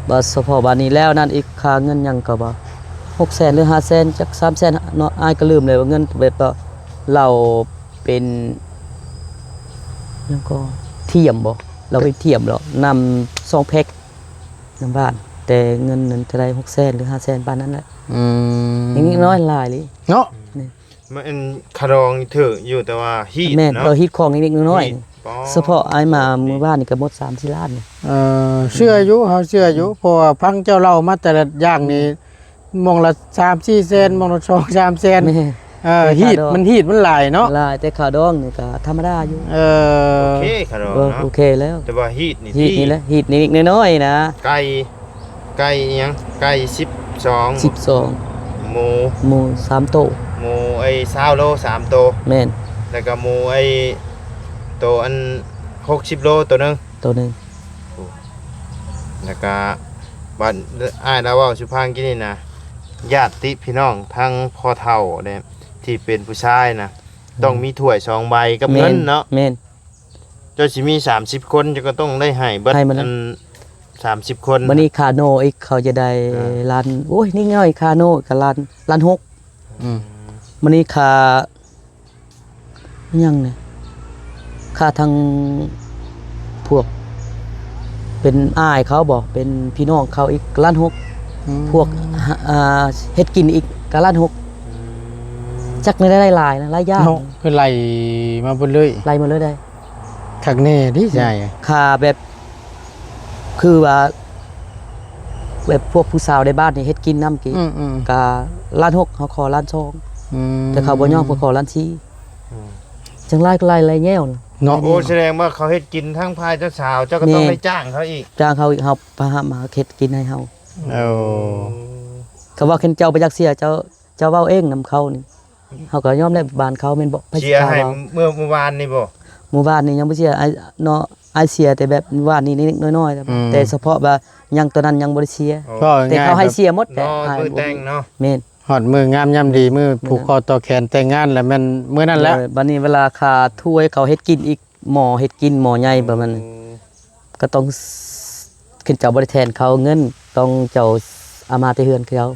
ວ່າສະເພາະບາດນີ້ແລ້ວນັ້ນອີກ ຄ່າເງິນຫຍັງກໍບໍ່ ຫົກແສນ ຫຼື ຫ້າແສນ ຈັກ ສາມແສນເນາະ ອ້າຍກໍລືມແລ້ວວ່າເງິນແບບ ເອີ ເຫຼົ້າ ເປັນຫຍັງກໍ ທຽມບໍ່ ລາວໄປທຽມເນາະ ນຳສອງແພັກ ນຳບ້ານ ແຕ່ເງິນນັ້ນເທົ່າໃດ ຫົກແສນ ຫຼື ຫ້າແສນ ປານນັ້ນແຫຼະ. ອືມ ຍັງນ້ອຍຫຼາຍເລີຍເນາະ. ນີ້ ມັນ ອັນ ຂະດອງຖືກຢູ່ ແຕ່ວ່າຮີດ ແມ່ນ ເນາະ ເອີ ຮີດຂອງເລັກໆນ້ອຍໆ ຮີດ ອໍ ສະເພາະອ້າຍມາມື້ວານນີ້ກໍໝົດສາມສີ່ລ້ານ. ເອີ ເຊື່ອຢູ່ ເຮົາເຊື່ອຢູ່ ເພາະວ່າຟັງເຈົ້າເລົ່າມາແຕ່ລະຢ່າງນີ້ ໝ່ອງລະສາມສີ່ແສນ ໝ່ອງລະສອງສາມແສນ. ແມ່ນ ເອີ ແຕ່ຄ່າ ຮີດ ດອງ ມັນຮີດມັນຫຼາຍເນາະ. ຫຼາຍ ແຕ່ຄ່າດອງນີ້ກໍທຳມະດາຢູ່. ເອີ ໂອເຄ ຄ່າດອງ ເອີ ເນາະ ໂອເຄແລ້ວ ແຕ່ວ່າຮີດນີ້ ຮີດນີ້ແຫຼະ ຮີດນິດໆນ້ອຍໆນະ. ໄກ່ ໄກ່ອີຫຍັງ ໄກ່ສິບສອງ ສິບສອງ ໝູ ໝູສາມໂຕ ໝູໄອ້ຊາວໂລສາມໂຕ. ແມ່ນ ແລ້ວກໍໝູໄອ້ໂຕອັນຫົກສິບໂລໂຕໜຶ່ງ ໂຕໜຶ່ງ. ແລ້ວກະບາດ ອ້າຍລາວເວົ້າສູ່ຟັງກີ້ນີ້ນະ ຍາດຕິພີ່ນ້ອງທາງພໍ່ເຖົ້າເດ້ ທີ່ເປັນຜູ້ຊາຍນະ ອືມ ຕ້ອງມີຖ້ວຍສອງໃບກັບເງິນເນາະ. ແມ່ນ ເຈົ້າຊິມີສາມສິບຄົນ ເຈົ້າກໍຕ້ອງໄດ້ໃຫ້ເບິດ ໃຫ້ໝົດ ອັນສາມສິບຄົນ. ບັດນີ້ຄ່າໂນອີກ ເຂົາຈະໄດ້ ອ່າ ລ້ານ ໂອ້ຍ ນິດໜ້ອຍ ຄ່າໂນກໍລ້ານ ລ້ານຫົກ. ອືມ ບັດນີ້ຄ່າ ຫຍັງນີ້ ຄ່າທາງພວກເປັນອ້າຍເຂົາບໍ ເປັນພີ່ນ້ອງເຂົາອີກລ້ານຫົກ. ອືມ ພວກ ອ່າ ເຮັດກິນອີກກໍລ້ານຫົກ. ອືມ ຈັກແນວໃດຫຼາຍນະ ຫຼາຍຢ່າງເນາະ ຄືໄລ່ມາເບິດເລີຍ ໄລ່ໝົດເລີຍໄດ໋. ຄັກແນ່ເດ ອືມ ໃຫຍ່ ຄ່າແບບ ຄືວ່າແບບພວກຜູ້ສາວໃນບ້ານນີ້ເຮັດກິນນຳກີ້ ອືມໆ ກະລ້ານຫົກ ເຮົາຂໍລ້ານສອງ. ອືມ ແຕ່ເຂົາບໍ່ຍອມ ເຂົາຂໍລ້ານສີ່. ອືມ ຈັ່ງຫຼາຍກໍຫຼາຍ ຫຼາຍແນວເນາະ. ໂອ້ ສະແດງວ່າເຂົາເຮັດກິນທາງຝ່າຍເຈົ້າສາວ ເຈົ້າກໍຕ້ອງໄດ້ຈ້າງເຂົາອີກ. ຈ້າງເຂົາອີກ ເຮົາພາມາເຮັດກິນໃຫ້ເຮົາ. ໂອ້ ເຂົາວ່າຄັນເຈົ້າບໍ່ຢາກເສຍ ເຈົ້າ ເຈົ້າເວົ້າເອງນຳເຂົານີ້. ເຮົາກໍຍອມແລ້ວ ບ້ານເຂົາແມ່ນບໍ່ ໃຜຊິກ້າເວົ້າ. ເສຍໃຫ້ເມື່ອ ເມື່ອວານນີ້ບໍ່? ເມື່ອວານນີ້ຍັງບໍ່ເສຍ ອ້າຍເນາະ ອ້າຍເສຍແຕ່ແບບວານນີ້ນິດໆໜ້ອຍໆ. ອືມ ແຕ່ສະເພາະວ່າຍັງ ຕອນນັ້ນຍັງບໍ່ໄດ້ເສຍ. ໂອ້ ແຕ່ເຂົາໃຫ້ເສຍໝົດແຫຼະ ມື້ແຕ່ງເນາະ. ແມ່ນ ຮອດມື້ງາມຍາມດີ ມື້ຜູກຄໍຕໍ່ແຂນແຕ່ງງານ ແລ້ວແມ່ນມື້ນັ້ນແຫຼະ. ໂດຍ ບັດນີ້ເວລາຄ່າຖ້ວຍເຂົາເຮັດກິນອີກ ໝໍ້ເຮັດກິນ ໝໍ້ໃຫຍ່ປະມານນັ້ນ. ອືມ ກໍຕ້ອງ ຄັນເຈົ້າບໍ່ໄດ້ແທນເຂົາເງິນ ຕ້ອງເຈົ້າເອົາມາແຕ່ເຮືອນເຂົາ.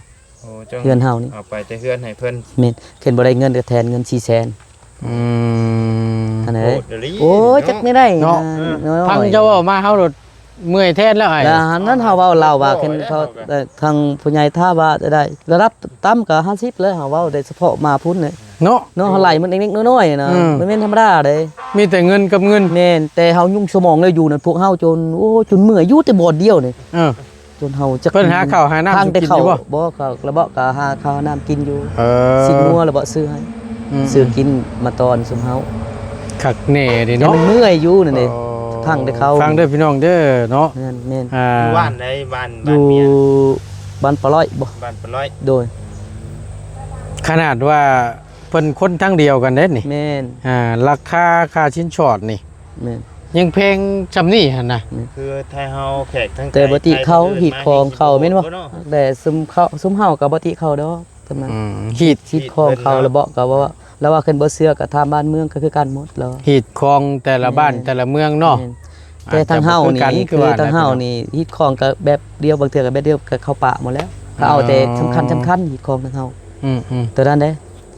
ໂອ້ ເຈົ້າ ເຮືອນເຮົານີ້ ເອົາໄປແຕ່ເຮືອນໃຫ້ເພິ່ນ. ແມ່ນ ຄັນບໍ່ໄດ້ເງິນກໍແທນເງິນສີ່ແສນ. ອືມ ອັນນັ້ນເດ້. ໂອ້ຍ ຈັກແນວໃດເນາະ. ຟັງເຈົ້າເວົ້າມາ ເຮົາໂລດເມື່ອຍແທນແລ້ວອ້າຍ. ແລ້ວອັນນັ້ນເຮົາເວົ້າລາວວ່າ ໂອ້ຍ ຄັນເຂົາ ເອີ ທາງຜູ້ໃຫຍ່ຖ້າວ່າຈະໄດ້ລະດັບຕ່ຳກໍຫ້າສິບເລີຍ ເຮົາເວົ້າໄດ້ສະເພາະມາພຸ້ນເລີຍ. ເນາະ ເນາະ ເຮົາໄລ່ມັນເລັກໆນ້ອຍໆນະ. ອືມ ມັນແມ່ນທຳມະດາເດ້ ມີແຕ່ເງິນກັບເງິນ. ແມ່ນ ແຕ່ເຮົາຫຍຸ້ງສະໝອງເລີຍ ຢູ່ນຳພວກເຮົາຈົນ ໂອ້ ຈົນເມື່ອຍ ຢູ່ແຕ່ບ່ອນດຽວນີ້. ເອີ ຈົນເຮົາຈັກ ເພິ່ນຫາເຂົ້າຫານ້ຳ ທາງແຕ່ເຂົ້າ ກິນຢູ່ບໍ່? ບໍ່ ເຂົາລະເບາະກໍຫາເຂົ້າຫານ້ຳກິນຢູ່. ເອີ ຊີ້ນງົວລະເບາະຊື້ໃຫ້. ອືມ ຊື້ກິນມາຕ້ອນຊຸມເຮົາ. ຄັກແນ່ເດ້ເນາະ ມັນເມື່ອຍຢູ່ນັ້ນເດ້. ໂອ້ ທາງແຕ່ເຂົ້າ ຟັງເດີພີ່ນ້ອງເດີເນາະ. ແມ່ນໆ ອ່າ ຢູ່ບ້ານໃດ? ບ້ານ ຢູ່ບ້ານເມຍ ບ້ານປາລ້ອຍບໍ? ບ້ານປາລ້ອຍ. ໂດຍ ຂະໜາດວ່າ ເພິ່ນຄົນທາງດຽວກັນເດ້ນີ້. ແມ່ນ ອ່າ ລາຄາຄ່າສິນສອດນີ້ ແມ່ນ ຍັງແພງຊ່ຳນີ້ຫັ້ນນະ. ແມ່ນ ຄືໄທເຮົາແຂກທາງໄກ ແຕ່ບໍ່ຕິເຂົາ ຮີດຄອງເຂົາແມ່ນບໍ່? ແຕ່ຊຸມເຂົາ ຊຸມເຮົາກໍບໍ່ຕິເຂົາດອກ. ແຕ່ມັນ ຮີດ ຮີດຄອງເຂົາລະເບາະ ກໍວ່າ ລະວ່າຄັນບໍ່ເຊື່ອກໍຖາມບ້ານເມືອງ ກໍຄືກັນໝົດລະ. ຮີດຄອງແຕ່ລະບ້ານ ແມ່ນ ແຕ່ລະເມືອງເນາະ. ແມ່ນ ແຕ່ທາງເຮົານີ້ ຄືທາງເຮົານີ້ຮີດຄອງກໍແບບດຽວ ບາງເທື່ອກໍແບບດຽວ ກໍເຂົ້າປະໝົດແລ້ວ. ກໍເອົາແຕ່ສຳຄັນໆ ຮີດຄອງທາງເຮົາ. ອືມໆ ຕົວນັ້ນເດ້.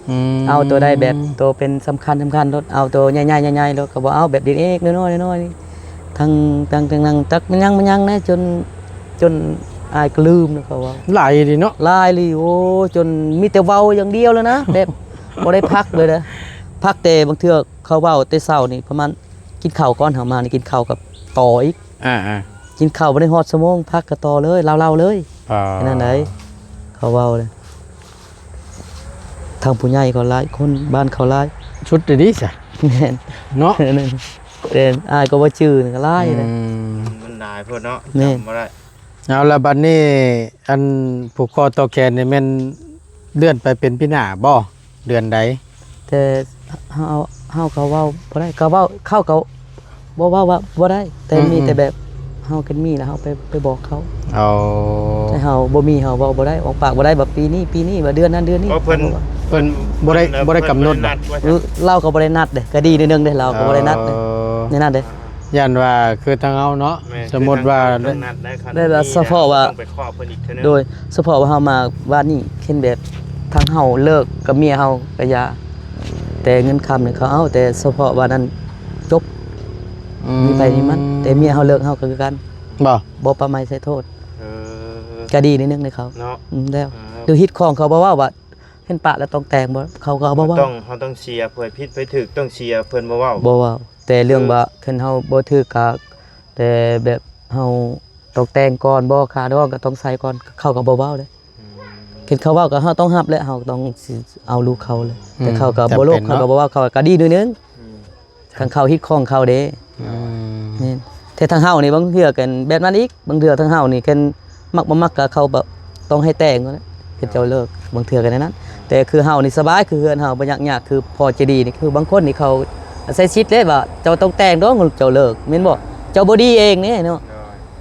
ອືມ ເອົາຕົວໃດແບບໂຕເປັນສຳຄັນໆໂລດ ເອົາໂຕໃຫຍ່ໆໆໂລດ ກໍບໍ່ເອົາແບບເລັກໆນ້ອຍໆ ທັງ ທັງ ທັງ ທັງ ຈັກມັນຍັງ ມັນຍັງແນ່ ຈົນ ຈົນອ້າຍກໍລືມແລ້ວ ເຂົາເວົ້າ. ຫຼາຍອີ່ຫຼີເນາະ. ຫຼາຍອີ່ຫຼີ ໂອ້ ຈົນມີແຕ່ເວົ້າຢ່າງດຽວເລີຍນະ ແບບບໍ່ໄດ້ພັກເລີຍນະ. ພັກແຕ່ບາງເທື່ອເຂົາເວົ້າແຕ່ເຊົ້ານີ້ ປະມານກິນເຂົ້າກ່ອນ ເຮົາມານີ້ກິນເຂົ້າກັບຕໍ່ອີກ. ອ່າໆ ກິນເຂົ້າບໍ່ໄດ້ຮອດຊົ່ວໂມງ ພັກກໍຕໍ່ເລີຍ ລາວເລົ່າເລີຍ. ອ່າ ແຄ່ນັ້ນໃດ ເຂົາເວົ້າເລີຍ. ທາງຜູ້ໃຫຍ່ເຂົາຫຼາຍຄົນ ບ້ານເຂົາຫຼາຍ ຊຸດດີໆຊະ. ແມ່ນ ເນາະ ແຕ່ອ້າຍກໍບໍ່ຈື່ ກໍຫຼາຍ. ອືມ ມັນຫຼາຍໂພດເນາະ. ແມ່ນ ຈຳບໍ່ໄດ້. ເອົາລະ ບັດນີ້ ອັນຜູກຄໍຕໍ່ແຂນນີ້ແມ່ນເລື່ອນໄປເປັນປີໜ້າບໍ່? ເດືອນໃດ? ແຕ່ເຮົາ ເຮົາກໍເວົ້າບໍ່ໄດ້ ກໍເວົ້າ ເຂົາກໍບໍ່ເວົ້າວ່າບໍ່ໄດ້ ແຕ່ ອືມໆ ມີແຕ່ແບບເຮົາຄັນມີແລ້ວເຮົາໄປ ໄປບອກເຂົາ. ອໍ ແຕ່ເຮົາບໍ່ມີ ເຮົາເວົ້າບໍ່ໄດ້ ອອກປາກບໍ່ໄດ້ວ່າປີນີ້ ປີນີ້ ວ່າເດືອນນັ້ນເດືອນນີ້. ເພິ່ນ ເພິ່ນບໍ່ໄດ້ ບໍ່ໄດ້ກຳນົດບໍ່? ລາວກໍບໍ່ໄດ້ນັດເດ້ ກໍດີໜ້ອຍໜຶ່ງເດ້ ລາວກໍບໍ່ໄດ້ນັດເດ້. ອໍ ແນວນັ້ນເດ້. ຢ້ານວ່າຄືທາງເຮົາເນາະ ແມ່ນ ສົມມຸດວ່າ ຄືທາງເຮົາ ໄດ້ນັດໄດ້ ຄັນ ແລ້ວ ມີ ສະເພາະວ່າ ຕ້ອງໄປຂໍເພິ່ນອີກເທື່ອໜຶ່ງ. ໂດຍ ສະເພາະວ່າເຮົາມາວາດນີ້ ເຫັນແບບທາງເຮົາເລີກກັບເມຍເຮົາກໍຢ່າ ແຕ່ເງິນຄຳນີ້ເຂົາເອົາ ແຕ່ສະເພາະວ່ານັ້ນຈົບ. ອືມ ມີໃຜມີມັນ ແຕ່ເມຍເຮົາເລີກເຮົາກໍຄືກັນ. ບໍ່ ບໍ່ປະໄມໃສ່ໂທດ. ເອີ ກໍດີໜ້ອຍໜຶ່ງໃນເຂົາເນາະ. ອືມ ແລ້ວ ເອີ ຫຼືຮີດຄອງເຂົາບໍ່ເວົ້າວ່າ ເຫັນປະແລ້ວຕ້ອງແຕ່ງບໍ່? ເຂົາກໍເອົາບໍ່ເວົ້າ. ເຮົາຕ້ອງ ເຮົາຕ້ອງເສຍ ຜູ້ຜິດຜູ້ຖືກຕ້ອງເສຍ ເພິ່ນບໍ່ເວົ້າ. ບໍ່ເວົ້າ ແຕ່ເລື່ອງ ຄື ວ່າຄັນເຮົາບໍ່ຖືກກໍ ແຕ່ແບບເຮົາຕ້ອງແຕ່ງກ່ອນບໍ່ ຄ່າດອງກໍຕ້ອງໃສ່ກ່ອນ ເຂົາກໍບໍ່ເວົ້າເດ້. ອືມ ຄັນເຂົາເວົ້າກໍເຮົາຕ້ອງຮັບແຫຼະ ເຮົາຕ້ອງຊິເອົາລູກເຂົາແຫຼະ. ອືມ ແຕ່ເຂົາກໍບໍ່ລົບ ຈຳເປັນເນາະ ເຂົາກໍບໍ່ເວົ້າ ເຂົາກໍດີໜ້ອຍໜຶ່ງ. ອືມ ຄັນເຂົາຮີດຄອງເຂົາເດ້. ອືມ ແມ່ນ ແຕ່ທາງເຮົານີ້ບາງເທື່ອກໍແບບນັ້ນອີກ ບາງເທື່ອທາງເຮົານີ້ຄັນມັກບໍ່ມັກກໍເຂົາແບບຕ້ອງໃຫ້ແຕ່ງຫັ້ນແຫຼະ ເຂົາເຈົ້າເລີກ ບາງເທື່ອກໍແນວນັ້ນ. ແຕ່ຄືເຮົານີ້ສະບາຍ ຄືເຮືອນເຮົາບໍ່ຍາກຍາກ ຄືພໍ່ໃຈດີນີ້ ຄືບາງຄົນນີ້ເຂົາອາໄສສິດເລີຍວ່າ ເຈົ້າຕ້ອງແຕ່ງດອກ ເຈົ້າເລີກແມ່ນບໍ່? ເຈົ້າບໍ່ດີເອງເດ້ເນາະ. ໂດຍ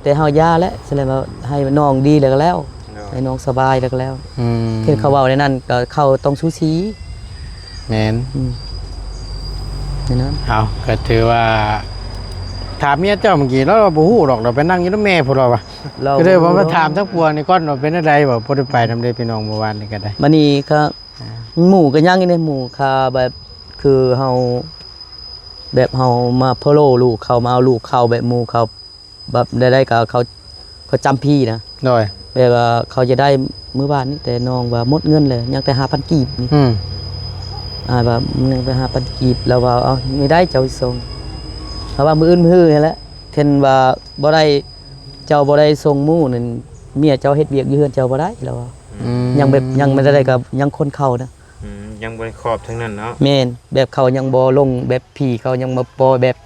ແຕ່ເຮົາຢ່າແຫຼະ ສະແດງວ່າໃຫ້ນ້ອງດີແລ້ວກໍແລ້ວ. ໂດຍ ໃຫ້ນ້ອງສະບາຍແລ້ວກໍແລ້ວ. ອືມ ເຫັນເຂົາເວົ້າໃນນັ້ນກໍເຂົາຕ້ອງສູສີ. ແມ່ນ. ອືມ ແມ່ນນະ. ເອົາ ກໍຖືວ່າຖາມເມຍເຈົ້າເມື່ອກີ້ ລາວວ່າບໍ່ຮູ້ດອກ ລາວໄປນັ່ງຢູ່ນຳແມ່ພຸ້ນ ລາວວ່າ. ລາວ ກໍເລີຍວ່າມາຖາມທາງຜົວນີ້ກ່ອນວ່າເປັນຈັ່ງໃດ ບໍ່ ບໍ່ໄດ້ໄປນຳເດ້ພີ່ນ້ອງ ມື້ວານນີ້ກໍໄດ້. ບັດນີ້ກໍ ອ່າ ໝູ່ກໍຍັງຢູ່ໃນໝູ່ ຄ່າແບບ ຄືເຮົາ ແບບເຮົາມາຟອລໂລລູກເຂົາ ມາເອົາລູກເຂົາ ແບບໝູ່ເຂົາ ແບບໃດໆກໍເຂົາ ເຂົາຈຳພີນະ. ໂດຍ. ແບບວ່າເຂົາຈະໄດ້ມື້ວານນີ້ ແຕ່ນ້ອງວ່າໝົດເງິນແລ້ວ ຍັງແຕ່ຫ້າພັນກີບນີ້. ອືມ. ອ້າຍວ່າຍັງແຕ່ຫ້າພັນກີບ ລາວວ່າ ເອົາ ນີ້ໄດ້ ເຈົ້າສົ່ງ ເຂົາວ່າມື້ອື່ນມື້ຫັ້ນແຫຼະ ຄັນວ່າບໍ່ໄດ້ ເຈົ້າບໍ່ໄດ້ສົ່ງໝູ່ນັ້ນ ເມຍເຈົ້າເຮັດວຽກຢູ່ເຮືອນເຈົ້າບໍ່ໄດ້ ລາວວ່າ. ອືມ. ຍັງແບບ ຍັງບໍ່ໄດ້ ກໍຍັງຄົນເຂົານະ. ອືມ ຍັງບໍ່ໄດ້ຄອບທາງນັ້ນເນາະ. ແມ່ນ. ແບບເຂົາຍັງບໍ່ລົງ ແບບຜີເຂົາຍັງບໍ່ ບໍ່ແບບ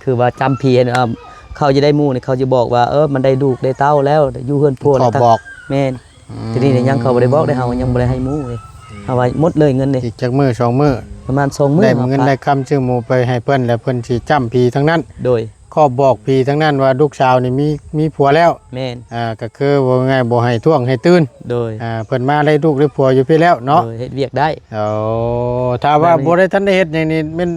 ຄືວ່າຈຳຜີຫັ້ນ ເຂົາຈະໄດ້ໝູ່ນີ້ ເຂົາຈະບອກວ່າ ເອີ ມັນໄດ້ລູກໄດ້ເຕົ້າແລ້ວ ຢູ່ເຮືອນຜົວແລ້ວ. ບອກ. ແມ່ນ. ອືມ. ທີນີ້ຍັງເຂົາບໍ່ໄດ້ບອກເດ້ ເຮົາຍັງບໍ່ໄດ້ໃຫ້ໝູ່ເດ້. ອືມ. ເຮົາວ່າໝົດເລີຍເງິນເດ້. ອີກຈັກມື້ສອງມື້ ປະມານສອງມື້ ໄດ້ເງິນໄດ້ຄຳຊື້ໝູ່ໄປໃຫ້ເພິ່ນ ແລ້ວເພິ່ນຊິຈຳຜີທາງນັ້ນ. ໂດຍ. ຂໍບອກຜີທາງນັ້ນວ່າລູກສາວນີ້ມີ ມີຜົວແລ້ວ. ແມ່ນ. ອ່າ ກໍຄືເວົ້າງ່າຍໆ ບໍ່ໃຫ້ທ້ວງໃຫ້ຕື່ນ. ໂດຍ. ອ່າ ເພິ່ນມາໄດ້ລູກໄດ້ຜົວຢູ່ພີ້ແລ້ວເນາະ. ໂດຍ. ເຮັດວຽກໄດ້. ໂອ້ ຖ້າວ່າ ແບບນີ້ ບໍ່ໄດ້ທັນໄດ້ເຮັດຫຍັງນີ້ ແມ່ນ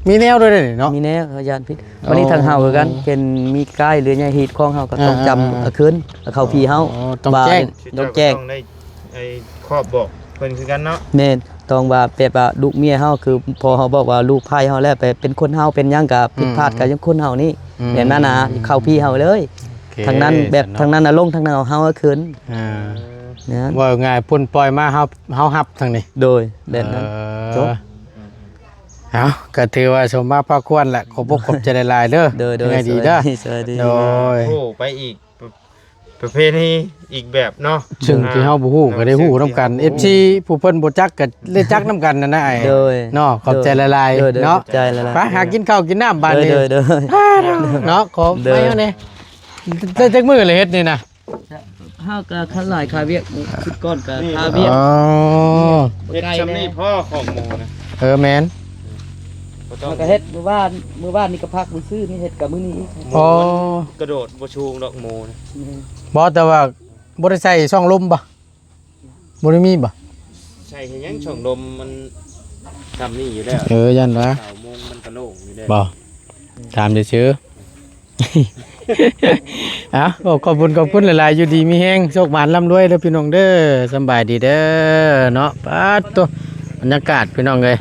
ມີແນວໂດຍເດ້ເນາະ. ມີແນວ ເຮົາຢ້ານຜິດ. ໂອ້ ບັດນີ້ທາງເຮົາຄືກັນ ເຫັນມີກ້າຍ ຫຼື ຍາຍຮີດຂອງເຮົາ ກໍ ອ່າ ຕ້ອງຈຳ ອ່າ ຄືນ ເອົາເຂົ້າຜີເຮົາ. ອໍ ຕ້ອງແຈ້ງ. ຕ້ອງແຈ້ງ. ເຈົ້າກໍຕ້ອງໄດ້ ໄອ້ຄອບບອກເພິ່ນຄືກັນເນາະ. ແມ່ນ. ຕ້ອງວ່າແບບວ່າລູກເມຍເຮົາ ຄືພໍ່ເຮົາບອກວ່າລູກໃພ້ເຮົາແລ້ວ ໄປເປັນຄົນເຮົາເປັນຫຍັງກໍຜິດພາດ ອືມ ກໍຍັງຄົນເຮົານີ້. ອືມ. ແບບນັ້ນນະ ເຂົ້າຜີເຮົາເລີຍ. ໂອເຄ ທາງນັ້ນແບບ ຊັ້ນເນາະ ທາງນັ້ນນະລົງ ທາງນັ້ນເອົາເຮົາຄືນ. ອ່າ ນະ ເວົ້າງ່າຍໆ ເພິ່ນປ່ອຍມາ ເຮົາ ເຮົາຮັບທາງນີ້. ໂດຍ. ແບບນັ້ນ. ເອີ ຈົບ. ເອົາ ກໍຖືວ່າສົມມາພາຄວນແຫຼະ ຂອບອົກຂອບໃຈຫຼາຍໆເດີ. ໂດຍໆ. ຍັງໄງດີເດີ. ສະບາຍດີ ສະບາຍດີ. ໂດຍ. ໂອ້ ໄປອີກ ປະ ປະເພນີອີກແບບເນາະ ເຊິ່ງທີ່ເຮົາບໍ່ຮູ້ກໍໄດ້ຮູ້ນຳກັນ. ເອີ ເອັຟຊີຜູ້ເພິ່ນບໍ່ຈັກກໍໄດ້ຈັກນຳກັນນັ້ນນະອ້າຍ. ໂດຍ. ເນາະ ຂອບໃຈຫຼາຍໆ. ໂດຍໆ. ເນາະ ຂອບໃຈຫຼາຍໆ. ໄປຫາກິນເຂົ້າກິນນ້ຳບາດນີ້. ໂດຍໆ. ເນາະ ຂໍໄປເອົາແດ່. ໄດ້ຈັກມື້ລະເຮັດນີ້ນະ? ເຮົາກໍຄັນຫຼາຍຄາວຽກ ຊຸດກ່ອນກໍຄາວຽກ. ອໍ ເຮັດຊ່ຳນີ້ພໍຂອງໝູ່ນະ. ເອີ ແມ່ນ. ບໍ່ຕ້ອງ ເຮົາກໍເຮັດມື້ວານ ມື້ວານນີ້ກໍພັກມື້ຊື່ນີ້ ເຮັດກັບມື້ນີ້ອີກ. ອໍ ກະໂດດບໍ່ສູງດອກໝູ່ນະ. ແມ່ນ. ບໍ່ ແຕ່ວ່າບໍ່ໄດ້ໃສ່ຊ່ອງລົມບໍ່? ບໍ່ໄດ້ມີບໍ່? ໃສ່ເຮັດຫຍັງ ຊ່ອງລົມມັນຊ່ຳນີ້ຢູ່ແລ້ວ. ເອີ ຢ້ານວ່າ ເສົາມຸງມັນກະໂລ່ງຢູ່ແລ້ວ. ບໍ່ ຖາມຊື່ໆ. ເອົາ ຂອບ ຂອບຄຸນ ຂອບຄຸນຫຼາຍໆ ຢູ່ດີມີແຮງ ໂຊກໝານລ່ຳລວຍເດີພີ່ນ້ອງເດີ. ສຳບາຍດີເດີເນາະ. ປາດໂທ້ ບັນຍາກາດພີ່ນ້ອງເອີຍ.